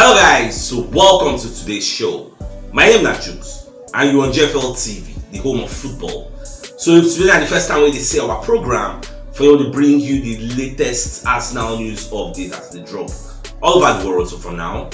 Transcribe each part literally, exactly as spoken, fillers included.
Hello guys, so welcome to today's show. My name na Jukes and you on G F L T V, the home of football. So if today na the first time wey you dey see our program, for you to bring you the latest Arsenal news update as they drop all over the world. So for now,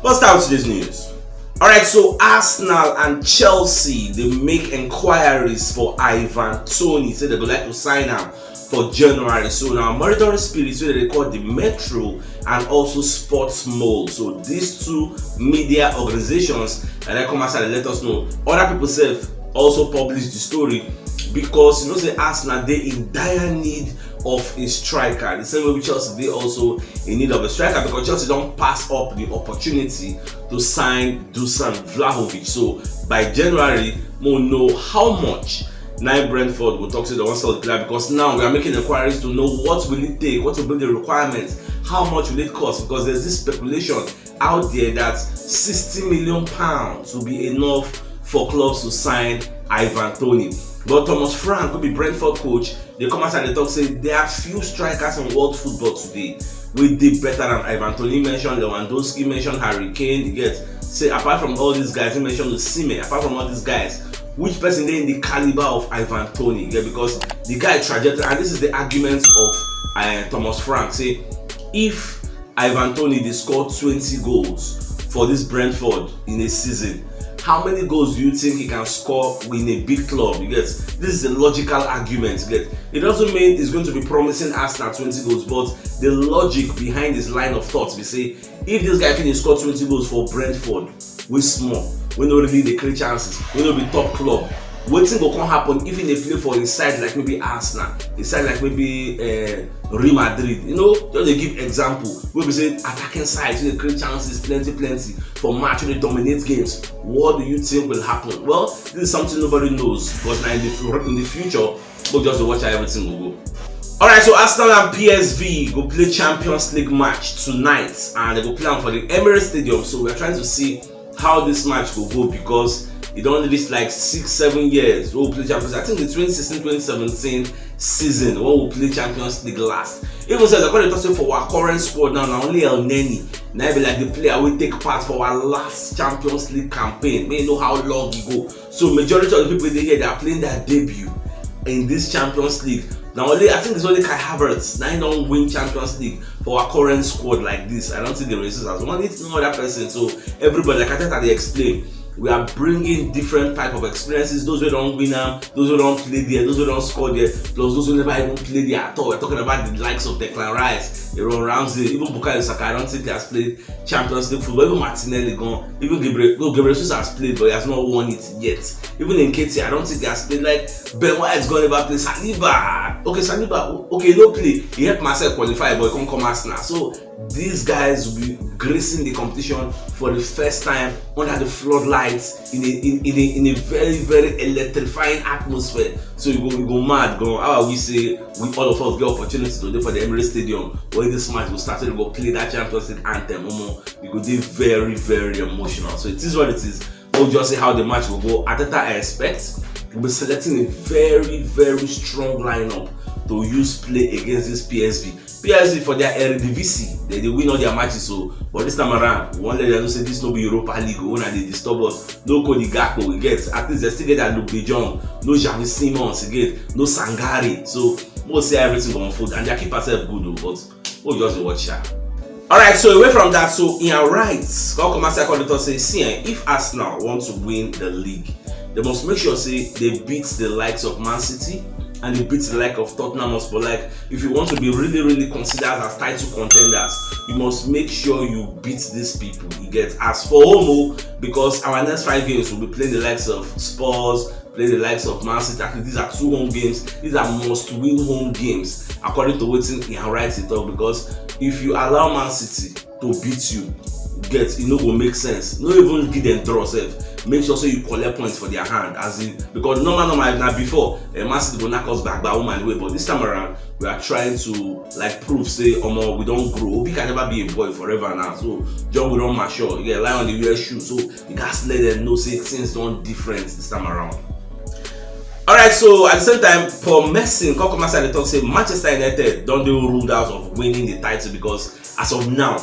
let's start with today's news. Alright, so Arsenal and Chelsea dey make enquiries for Ivan Toney, say they go like to sign am for January. So now monitoring spirits wey they call the Metro and also Sports Mole. So these two media organizations and then come outside and let us know. Other people sef also publish the story because you know say Arsenal dey in dire need of a striker. The same way with Chelsea dey also in need of a striker because Chelsea don pass up the opportunity to sign Dusan Vlahovic. So by January, we'll know how much nine Brentford will talk to the one sell the player because now we are making inquiries to know what will it take, what will be the requirements, how much will it cost, because there's this speculation out there that sixty million pounds will be enough for clubs to sign Ivan Toney. But Thomas Frank, who be Brentford coach, they come out and they talk say there are few strikers in world football today wey dey better than Ivan Toney. Mention Lewandowski, mention Harry Kane. You get say apart from all these guys, he mentioned Osimhen. Apart from all these guys, which person dey in the caliber of Ivan Toney? Yeah, because the guy trajectory, and this is the argument of uh, Thomas Frank. Say if Ivan Toney dey score twenty goals for this Brentford in a season, how many goals do you think he can score in a big club? You get this is a logical argument. You get it doesn't mean he's going to be promising Arsenal twenty goals, but the logic behind his line of thoughts be say if this guy fit dey score twenty goals for Brentford, wey small, wey no really dey create chances, wey no be top club, wetin go come happen if he dey play for a side like maybe Arsenal, a side like maybe uh, Real Madrid? You know, just dey give example wey be say attacking side wey dey create chances plenty plenty for match, wey dey dominate games. What do you think will happen? Well, this is something nobody knows because na in the, in the future, but just dey watch how everything go go. Alright, so Arsenal and P S V go play Champions League match tonight, and they go play am for the Emirates Stadium. So we are trying to see how this match go go because e don reach like six, seven years wey we play Champions League. I think the twenty sixteen twenty seventeen season wey we play Champions League last. Even sef, according to say for our current squad now, na only Elneny na be like the player wey take part for our last Champions League campaign. May you know how long e go. So majority of the people dey here, they are playing their debut in this Champions League. Now only I think it's only Kai Havertz now he don't win Champions League for our current squad like this. I don't think the races has won it, no other person. So everybody, like I said, they explain. We are bringing different type of experiences. Those who don't win them, those who don't play there, those who don't score there, plus those who never even play there at all. We're talking about the likes of Declan Rice, Aaron Ramsey, even Bukayo Saka. I don't think he has played Champions League football. Even Martinelli gone. Even Gabriel, no, Gabriel Jesus has played, but he has not won it yet. Even Nketiah, I don't think he has played. Like Ben White gone never play. Saliba, okay, Saliba, okay, no play. He helped Marseille qualify, but he can't come Arsenal. So these guys will be gracing the competition for the first time under the floodlights in a in, in a in a very very electrifying atmosphere. So you go you go mad, go. How are we say we all of us get opportunity today for the Emirates Stadium where this match will start to go play that Champions League anthem? Omo, e go dey very very emotional. So it is what it is. We'll just see how the match will go. Arteta, I expect, will be selecting a very very strong lineup to use play against this P S V. P S V for their Eredivisie, they dey win all their matches. So, but this time around, we wan let them know say this no be Europa League. Una dey disturb us. No Cody Gakpo, we get at least they still get that Luke De Jong, no Xavi Simons again, no Sangare. So we'll see how everything go unfold, and their keeper sef good o, but we'll just dey watch am. Alright, so away from that, so Ian Wright come come outside come dey talk say, see eh, if Arsenal want to win the league, they must make sure say they beat the likes of Man City and they beat the like of Tottenham Hotspur. Like, if you want to be really really considered as title contenders, you must make sure you beat these people. You get as for home o, because our next five games will be playing the likes of Spurs, play the likes of Man City. Actually, these are two home games. These are must-win home games, according to wetin Ian Wright dey talk. Because if you allow Man City to beat you, get e no go make sense. No even give them draw sef. Make sure say you collect points for their hand. As in, because normal normal if na before, eh, Man City go knock us back by woman way, but this time around we are trying to like prove say omo we don grow. Obi can never be a boy forever now. So John we don mature. Yeah, lion dey wear shoe. So you gats let them know say things don different this time around. Alright, so at the same time, Paul Merson come come outside dey talk say Manchester United don dey ruled out of winning the title because as of now,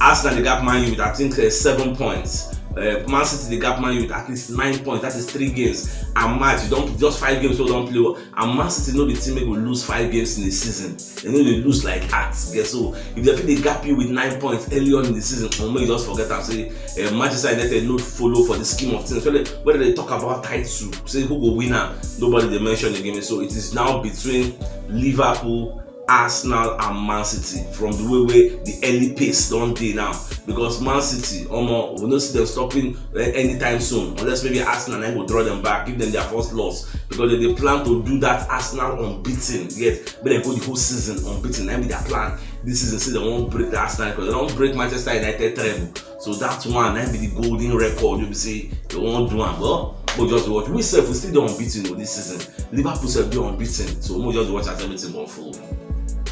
Arsenal dey gap Man U with, I think, uh, seven points. Uh, Man City dey gap Man U with at least nine points. That is three games. And match, you don't, just five games wey we don play. And Man City no be team wey go lose five games in a season. They no dey lose like that. Yeah, so if they fit dey gap you with nine points early on in the season, omo, you just forget am. Say, uh, Manchester United no follow for the scheme of things. Whether, whether they talk about title, say who go win am, nobody dey mention again. So it is now between Liverpool, Arsenal and Man City from the way wey the early pace don dey now, because Man City, omo, we no see them stopping, eh, anytime soon, unless maybe Arsenal na go draw them back, give them their first loss, because they dey plan to do that Arsenal unbeaten. Yes, make dem go the whole season unbeaten. Na be their plan this season. Say they wan break the Arsenal record, they don break Manchester United treble. So that one na be the golden record wey be say they wan do am. But we just watch. We sef, we still dey unbeaten o this season. Liverpool sef dey unbeaten. So we just watch as everything go unfold.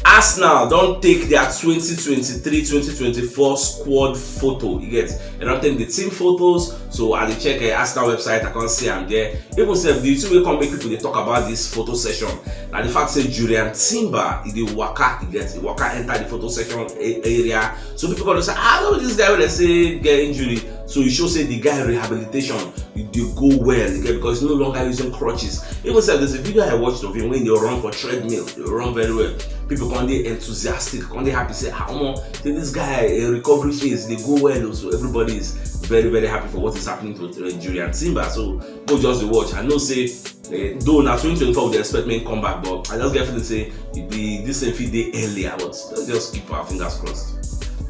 Arsenal don take their twenty twenty-three twenty twenty-four squad photo. You get? They don take the team photos. So I dey check, eh, Arsenal website. I come see am there. Even sef, the thing wey come make people dey talk about this photo session na the fact say Jurrien Timber, e dey waka, e get, e waka enter the photo session a-, area. So people come dey say, "Ah, no, this guy wey dem say get injury." So e show say the guy rehabilitation, e dey go well, you get, because he's no longer using crutches. Even sef, there's a video I watched of him when he dey run for treadmill, he dey run very well. People come dey enthusiastic, come dey happy, say, "Ah, omo, say this guy, eh, recovery phase dey go well o." So everybody is very, very happy for what is happening to, uh, Jurrien Timber. So go just dey watch. I know say, eh, though na twenty twenty-four we dey expect make him come back, but I just get feeling say e be this thing fit dey earlier, but let's just keep our fingers crossed.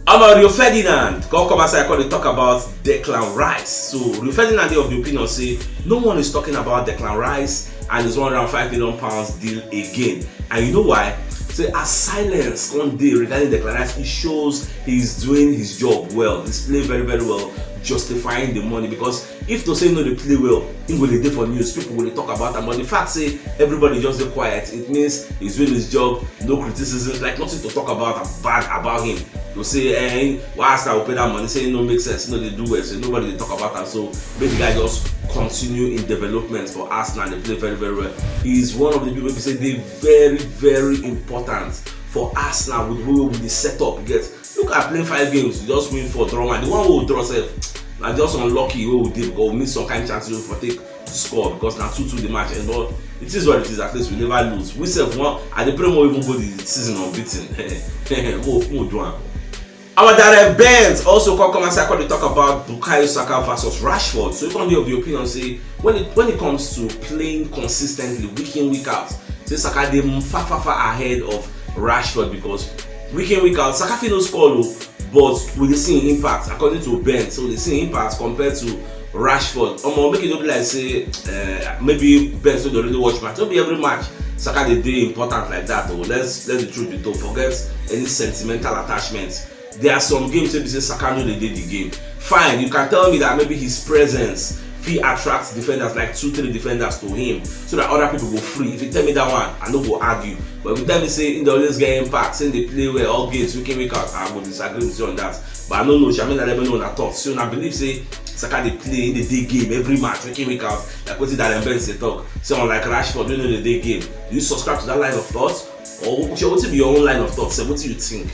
Omo, Rio Ferdinand come come outside, come dey talk about Declan Rice. So Rio Ferdinand dey of the opinion say no one is talking about Declan Rice and his one hundred and five million pounds deal again. And you know why? Say as silence come dey regarding Declan Rice, it shows he's doing his job well. He's playing very, very well, justifying the money. Because if to say no dey play well, he go dey dey for news, people go dey talk about am. But the fact say everybody just dey quiet, it means he's doing his job, no criticism, like, nothing to talk about bad about him. To say, eh, why Arsenal go pay that money, say e no make sense, e no dey do well, so nobody dey talk about am. So make the guy just continue in development for Arsenal. Dey play very, very well. He is one of the people wey be say dey very, very important for Arsenal with the way we dey set up. You get, look at playing five games, you just win four, draw one. The one wey we draw sef, na just unlucky wey we dey, because we miss some kind chances wey we for take score, because na two two the match end. But it is what it is. At least we never lose. We sef wan, I dey pray make we even go the season unbeaten. Mo mo do am. Our Darren Bent also come come outside, come dey talk about Bukayo Saka versus Rashford. So he come dey of the opinion say when it, when it comes to playing consistently week in, week out, say Saka dey far, far, far ahead of Rashford, because week in, week out, Saka fit no score o, but we dey see him impact, according to Bent. So we dey see him impact compared to Rashford. Omo, make e no be like say, eh, maybe Bent no dey really watch match. No be every match Saka dey dey important like that o. Let's, let the truth be told. Forget any sentimental attachment. There are some games wey be say Saka no dey dey the game. Fine, you can tell me that maybe his presence fit attract defenders, like two, three defenders to him, so that other people go free. If you tell me that one, I no go argue. But if you tell me say he dey always get impact, say he dey play well all games, week in, week out, I go disagree with you on that. But I no know, sha, make una let me know una thoughts. So una believe say Saka dey play, he dey dey game every match, week in, week out, like wetin Darren Bent dey talk? Say unlike Rashford, wey no dey dey game. Do you subscribe to that line of thought? Or wetin be your own line of thought sef? Wetin you think?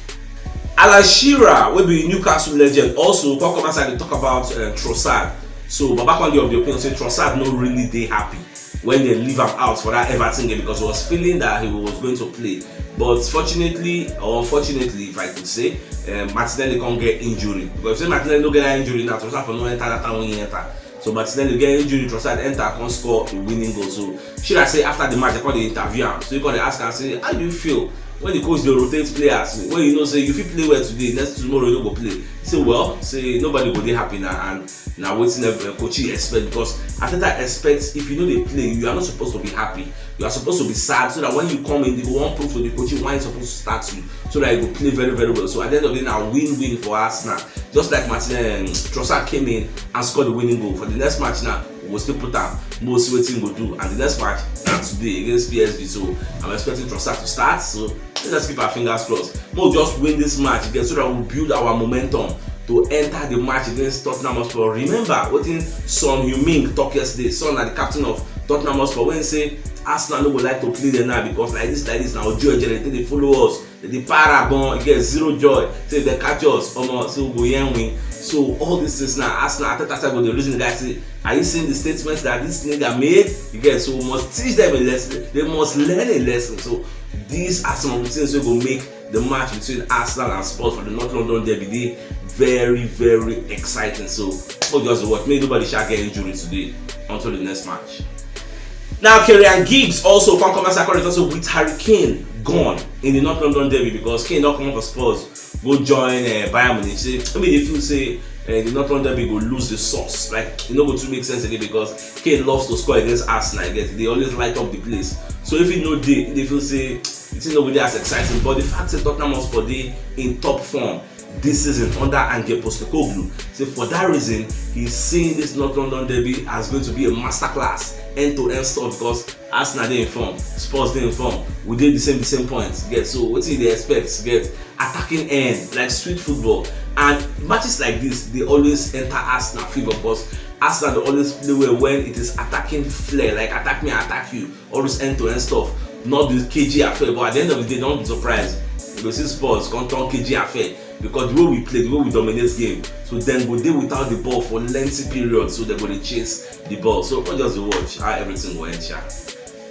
Alan Shearer, wey be Newcastle legend, also come come outside dey talk about, uh, Trossard. So Baba come dey of the opinion say Trossard no really dey happy when they leave am out for that Everton game, because he was feeling that he was going to play. But fortunately, or unfortunately, if I could say, uh, Martinelli come get injury. Because if say Martinelli no get that injury now, Trossard for no enter that time wey he enter. So Martinelli get injury, Trossard enter, come score a winning goal. So Shearer say after the match, they come dey interview am. So he come dey ask am say, "How do you feel when the coach dey rotate players? When you know say you fit play well today, next tomorrow you no go play." He say, "Well, say nobody go dey happy now, and na wetin ev-, eh, coach expect, because Arteta expects if you no dey play, you are not supposed to be happy. You are supposed to be sad, so that when you come in, you go wan prove to the coach why he suppose to start you, so that you go play very, very well." So at the end of the day, na win-win for Arsenal. Just like Martin, um, Trossard came in and scored the winning goal. For the next match now, we go still put am, we go see wetin he go do. And the next match na today against P S V. So I'm expecting Trossard to start. So let's just keep our fingers crossed. Make we just win this match again, so that we build our momentum to enter the match against Tottenham Hotspur. Remember wetin Son Heung-min talk yesterday. Son na the captain of Tottenham Hotspur, wey say Arsenal no go like to play them now, because like this, like this, na ojo ejere take dey follow us. The para gan, you get, zero joy. Say they catch us, omo, so we go yen win. So all these things now, Arsenal, Arteta sef go dey reason the guy say, are you seeing the statements that this nigga made? You get, so we must teach them a lesson. They must learn a lesson. So these are some of the things wey go make the match between Arsenal and Spurs for the North London derby dey very, very exciting. So, oh, just watch. Make nobody shall get injury today until the next match. Now, Kieran Gibbs also come come as a also with Harry Kane gone in the North London derby because Kane not coming for Spurs, go join uh, Bayern Munich. Say, I mean, if you say uh, the North London derby go lose the sauce, like, it no go too make sense again because Kane loves to score against Arsenal. Again, they always light up the place. So if you know they, they feel say it's not really as exciting, but the fact that Tottenham Hotspur dey in top form this season under Ange Postecoglou. So for that reason, he's seeing this North London derby as going to be a masterclass, end to end stuff because Arsenal dey in form, Spurs dey in form, we dey the same the same points. Get so what do they expect? Get attacking end like sweet football, and matches like this they always enter Arsenal favour because Arsenal dey always play well when it is attacking flair, like attack me, I attack you, all this end to end stuff, not the K G affair. But at the end of the day, don't be surprised. You go see Spurs come turn K G affair because the way we play, the way we dominate game, so then go dey without the ball for lengthy period, so they go dey chase the ball. So come just dey watch how everything go end, sha.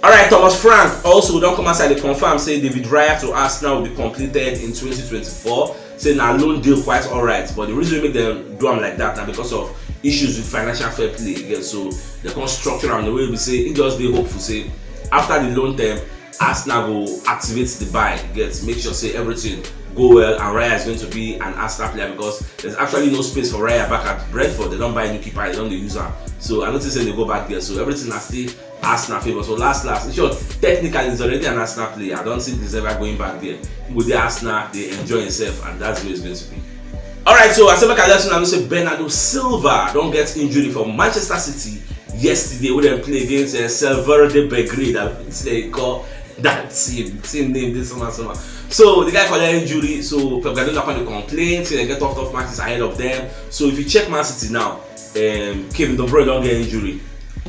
All right, Thomas Frank also don come outside to confirm say David Raya to Arsenal will be completed in twenty twenty-four. Say na loan deal quite all right, but the reason wey dem do am like that na because of issues with financial fair play again. So they come structure am the way we say it just dey hopeful say after the loan term, Arsenal go activate the buy, get make sure say everything go well, and Raya is going to be an Arsenal player because there's actually no space for Raya back at Brentford. They don't buy a new keeper, they don't use am. So I don't think say they go back there. So everything na still Arsenal favour. So last last, in short, technically he's already an Arsenal player. I don't think he's ever going back there. He go dey Arsenal, they enjoy himself, and that's where he's going to be. All right, so I say make I let una know say Bernardo Silva don get injury for Manchester City yesterday wey dem play against uh, Sevilla de Belgrade. I think say they call that team, team name this summer summer. So the guy collect injury, so Pep Guardiola come dey complain say they get tough tough matches ahead of them. So if you check Man City now, um, Kevin De Bruyne don get injury.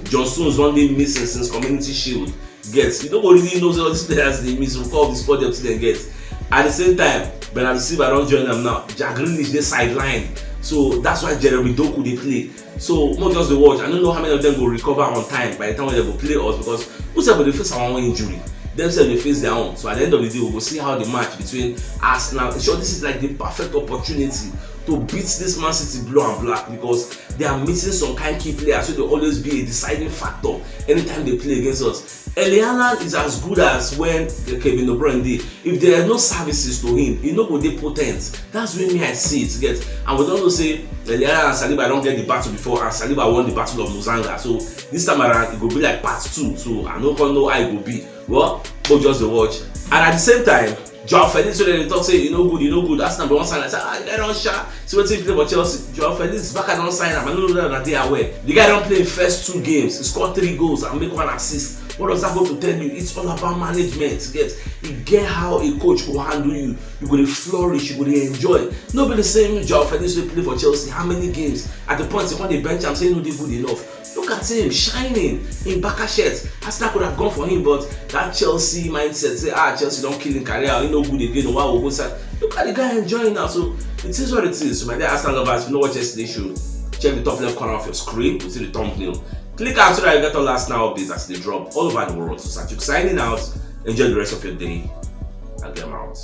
John Stones don dey missing since Community Shield. Get, you no go really know say all these players dey miss. We call the squad depth dem get. At the same time, Bernardo Silva don join am now. Jack Grealish dey sideline, so that's why Jeremy Doku dey play. So mo just dey watch. I no know how many of them go recover on time by the time when they go play us because who sef go dey face our own injury? Dem sef dey face their own. So at the end of the day, we go see how the match between Arsenal. Sure, this is like the perfect opportunity to beat this Man City blue and black because they are missing some kind key players wey dey always be a deciding factor anytime they play against us. Erling Haaland is as good as when Kevin De Bruyne dey. If there are no services to him, he no go dey potent. That's the way me I see it, get. And we don know say Erling Haaland and Saliba don get the battle before, and Saliba won the battle of Muzanga. So this time around, e go be like part two. So I no come know how e go be. Well, go just dey watch. And at the same time, Joao Felix, so dem dey talk say e no good, e no good. Arsenal bin wan sign am. I say, ah, the guy don sha. See wetin he play for Chelsea. Joao Felix, Barca don sign am. I no know whether una dey aware. The guy don play him first two games. He score three goals and make one assist. What does that go to tell you? It's all about management. Get, e get how a coach go handle you. You go dey flourish, you go dey enjoy. No be the same Joao Felix wey play for Chelsea. How many games? At the point, you come dey bench am, say e no dey good enough. Look at him shining in Barca shirt. Arsenal could have gone for him, but that Chelsea mindset say, ah, Chelsea don kill him career, he no good again, why we go sign? Look at the guy enjoying now. So it is what it is. So my dear Arsenal lovers, if you no watch yesterday show, check the top left corner of your screen. You see the thumbnail. Click am so that you get all Arsenal updates as they drop all over the world. So Satuk signing out. Enjoy the rest of your day. I'll get out.